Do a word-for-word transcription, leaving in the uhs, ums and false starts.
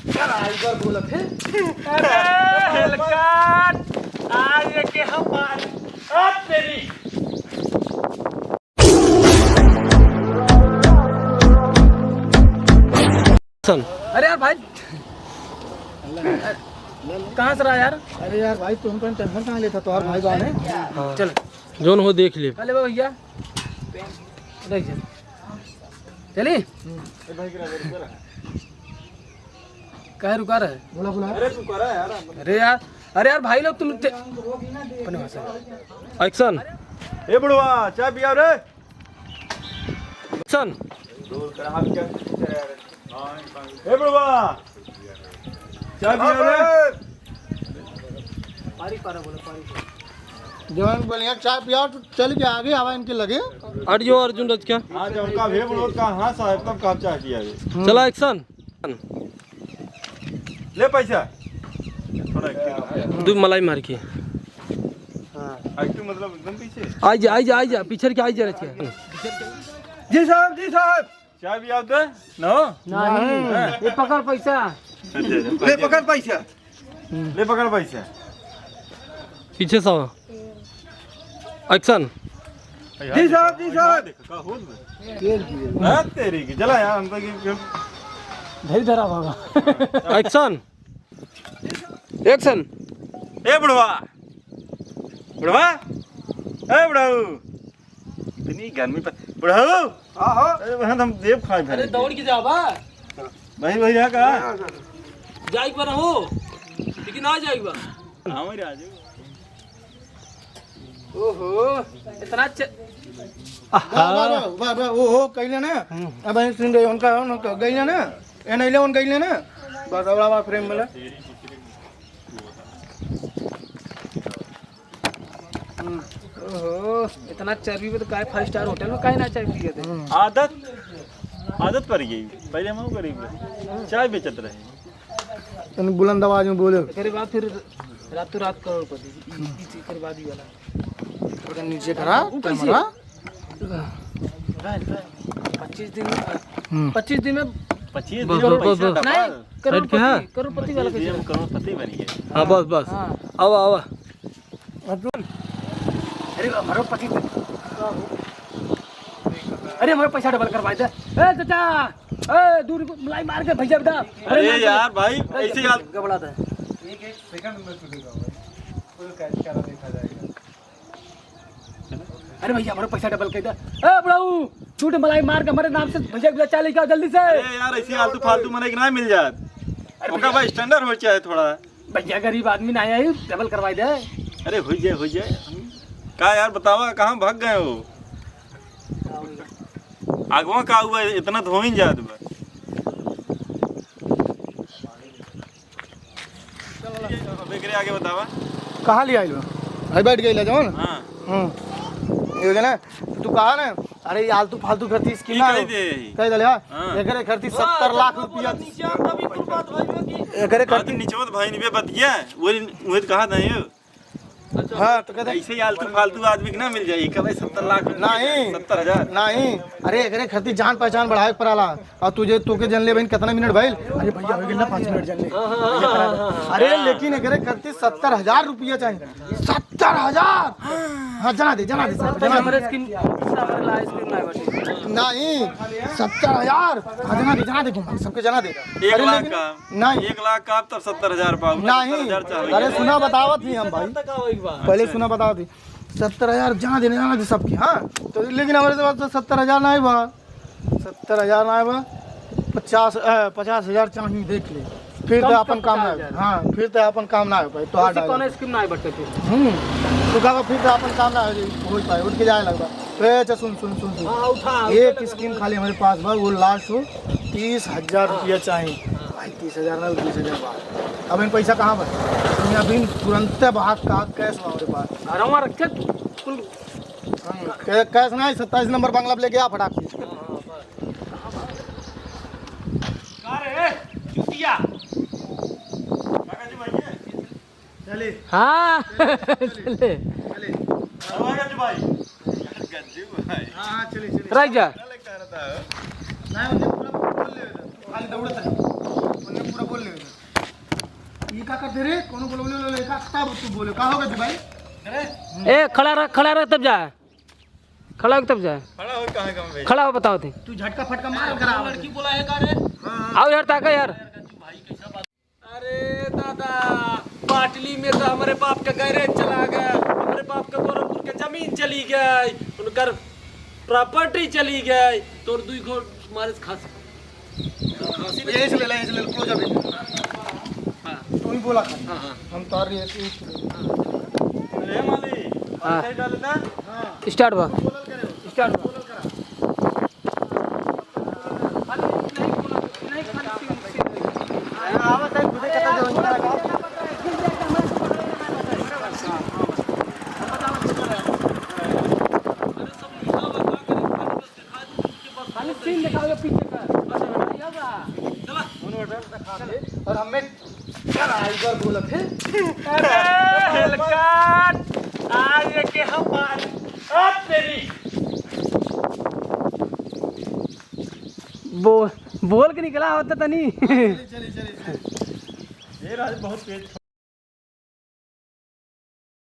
ड्राइवर बोलत है। अरे, हेलकाट, आज ये के हम मार, आ तेरी। सन। अरे यार भाई, कहाँ से रहा यार? अरे यार भाई, तुम तो टेंशन कहाँ लेता, तुम्हारा भाई बहन है। हाँ। चल। जोन हो देख ले। अरे भैया, देख ले। चली? कहे रुका रहे? बोला, बोला। अरे रुका रहे यार। अरे यार, अरे यार भाई लोग तुम ते-, अपने भाषा में। एक्शन। ए बुढ़वा, चाय पिया रे। एक्शन। ए बुढ़वा, चाय पिया रे। जवन बोलिया चाय पिया, तो चल के आगे आवा इनके लगे। अट जो अर्जुन रच क्या? हाँ, जब उनका भे बुढ़वा का, हाँ साहब, तब का चाय पिया रे। चला एक्शन। ले पैसा। थोड़ा एक्टिंग। दू मलाई मार के। हाँ। एक्टिंग मतलब एकदम पीछे। आई जा, आई जा, आई जा, पीछे के आई जा रच क्या। जी साहब, जी साहब। चाय भी आप दे? नो? नहीं। हाँ। ये पकड़ पैसा। अच्छा, अच्छा, ले पकड़ पैसा। ले पकड़ पैसा। पीछे से आओ। एक्शन। जी साहब, जी साहब। देख, का होत बा? तेल पिए। हाँ, तेरी की। चला यार, हम तो ये, ये धरी धरा बाबा। एक्शन। एक्शन। ए बुढ़वा, बुढ़वा, ए बुढ़ऊ, इतनी गर्मी पर, बुढ़ऊ। हाँ, हाँ। अरे बहन, हम देव खाए अरे भरे। दौड़ के जाबा। भाई, भैया का? जाई पर हो, लेकिन आ जाई बा। हाँ, मेरे आ जाओ। ओहो, इतना च-, आहा। वाह, वाह, वाह, वाह, वाह, ओहो, कइले ना। हम्म। अब ये सुन रहे, उनका, उनका गइले ना। ए नहीं ले, उन गइले ना। बस, अब आवा फ्रेम में ले। हम्म। ओहो, इतना चर्बी में तो काहे फाइव स्टार होटल में काहे ना चाय पिए थे? हम्म। आदत, आदत पड़ गई। पहले हम गरीब रहे, चाय बेचत रहे। तनी बुलंद आवाज में बोले। एकरे बाद फिर रातों रात करोड़पति। ई, ई, एकरे बाद ही वाला। थोड़ा नीचे करा, ऊ कैसे? कैमरा। पच्चीस दिन में, हम्म। पच्चीस दिन में पच्चीस बस, दिन में बस, बस, पैसा बस। डबल। नहीं, करोड़पति, करोड़पति वाला पच्चीस दिन में कैसे? करोड़पति बन गए। हाँ, बस, बस। हाँ। आवा, आवा। अरे, हमारो पति, अरे, हमारो पैसा डबल करवाए दे। ए, चाचा, ए, दू रुपये मलाई मार के भैया बता। अरे, अरे, मार के यार, भाई, अरे, ऐसे यार। गबड़ा दे। एक, एक सेकंड में छूटेगा भाई। फुल कैच करा देखा जाएगा। अरे भैया, हमारो पैसा डबल कर दे। ए, बुढ़ऊ, छूट मलाई मार के हमारे नाम से भैया बता, चाय लेके आओ जल्दी से। अरे यार, ऐसी आलतू फालतू मने के ना मिल जात। अरे ओका भैया। भाई, स्टैंडर्ड हो चाहे थोड़ा। भैया गरीब आदमी ना आई, डबल करवाई दे। अरे हो जाए, हो जाए। का यार बतावा, कहाँ भाग गए हो? आगवा का हुआ, इतना धोइन जात बा। अब एकरे आगे बतावा। कहाँ ले आइल बा? अरे बैठ गइल जवन? हाँ। हम्म। ये जना, तू कहा ना, अरे, ये आलतू फालतू खर्ची स्कीम ई ना कह हो। दे। कह दे, हाँ। हाँ। एकरे खर्ची सत्तर लाख रुपया। नीचे हम तभी कुल बात भाई में कि एकरे हाँ, तो खर्ची नीचे मत भाई नहीं बे बतिया, वो, वो तो कहा था ये। हाँ, तो कहते ऐसे ही आलतू फालतू आदमी के ना मिल जाए, कब सत्तर लाख रुपया, नहीं। सत्तर हजार। नहीं, अरे, एकरे खर्ची जान पहचान बढ़ावे के पड़ाला। और तुझे, तू के जन ले बहन, कितना मिनट भइल? अरे भैया, हो गइल ना पाँच मिनट जन ले। हाँ, हाँ, हाँ, हाँ, हाँ। अरे, हाँ। लेकिन एकरे खर्ची सत्तर हजार रुपया चाहिए। सत्तर हजार? हाँ, जना दे, जना दे, सबके जना दे। हमारे स्कीम, हमारे ला स्कीम ना बाटे। नहीं, सत्तर हजार। हाँ, जना दे, जना दे, घुमा, सबके जना दे। एक अरे, लाख लेकिन का, नहीं। एक लाख का आप तब सत्तर हजार पाओ, नहीं। सत्तर हजार चाहिए। अरे, सुना बतावत ही हम भाई। पहले सुना बतावत ही। सत्तर हजार जना दे, जना दे सबके, हाँ। तो लेकिन हमारे पास तो सत्तर हजार ना बा। सत्तर हजार ना बा, पचास, अ, पचास हजार चाहिए, देख ले। फिर कम तो से अपन काम ना, पचास हजार। हाँ, फिर तो अपन काम ना हो पाए, तो कौन सी, कौन स्कीम ना है बच्चे के? हम्म, तो कहा फिर तो अपन काम ना हो, हो पाए, उठ के जाए लगबा। तो ये अच्छा, सुन, सुन, सुन, सुन। हाँ, उठा, एक उठा, स्कीम उठा। खाली हमारे पास बा, वो लास्ट हो, तीस हजार रुपया चाहिए। हाँ। भाई, तीस हजार ना, बीस हजार बा। अब इन पैसा कहाँ बा? तुम अभी तुरंत बाहर का कैश बा हमारे पास। घरवा रखे कुल। हाँ, कै-, कैश ना है, सत्ताईस नंबर बंगला पे लेके आ फटाक से। का रे, चुतिया? काका जी, भाई, ये? चले। हाँ, चले। चले। अब आ गया जी भाई। गंजू भाई। हाँ, हाँ, चले, चले। रह जा। ना, उन्हें पूरा बोल ले, खाली दौड़त है। उन्हें पूरा बोल ले। का करते रे? कौनो बोले, बोले, बोले, का, का तू बोले? का हो गया तू भाई? ए, खड़ा रह, खड़ा रह तब जा। खड़ा हो तब जा। खड़ा हो कहाँ का भाई? खड़ा हो, बताओ थे। तू झटका फटका मार करा। लड़की बोला है का रे? हाँ, हाँ। आओ यार, ताका यार। अरे दादा, बाटली में तो हमरे बाप का गैरेज चला गया, हमरे बाप का गोरखपुर के जमीन चली गई, उनकर प्रॉपर्टी चली गई, तोर दुई घो मारिस खांसी। खांसी नहीं। यहीं से ले ला, यहीं से ले ला, क्लोज अप। हाँ। तू ही बोला था। हाँ, हाँ। हम तार रहे हैं, तू ही बोला। अरे माली, हाँ। ऐसे डाल ना। स्टार्ट बा। स्टार्ट बा। खाली सीन दिखाओ पीछे का। और हमें टाइगर बोलत है। अरे, हेलकाट, आज ये के हम मार, अब तेरी। बो-, बोल के निकला होता तनी। चली, चली, चली, चली। ये राज बहुत तेज।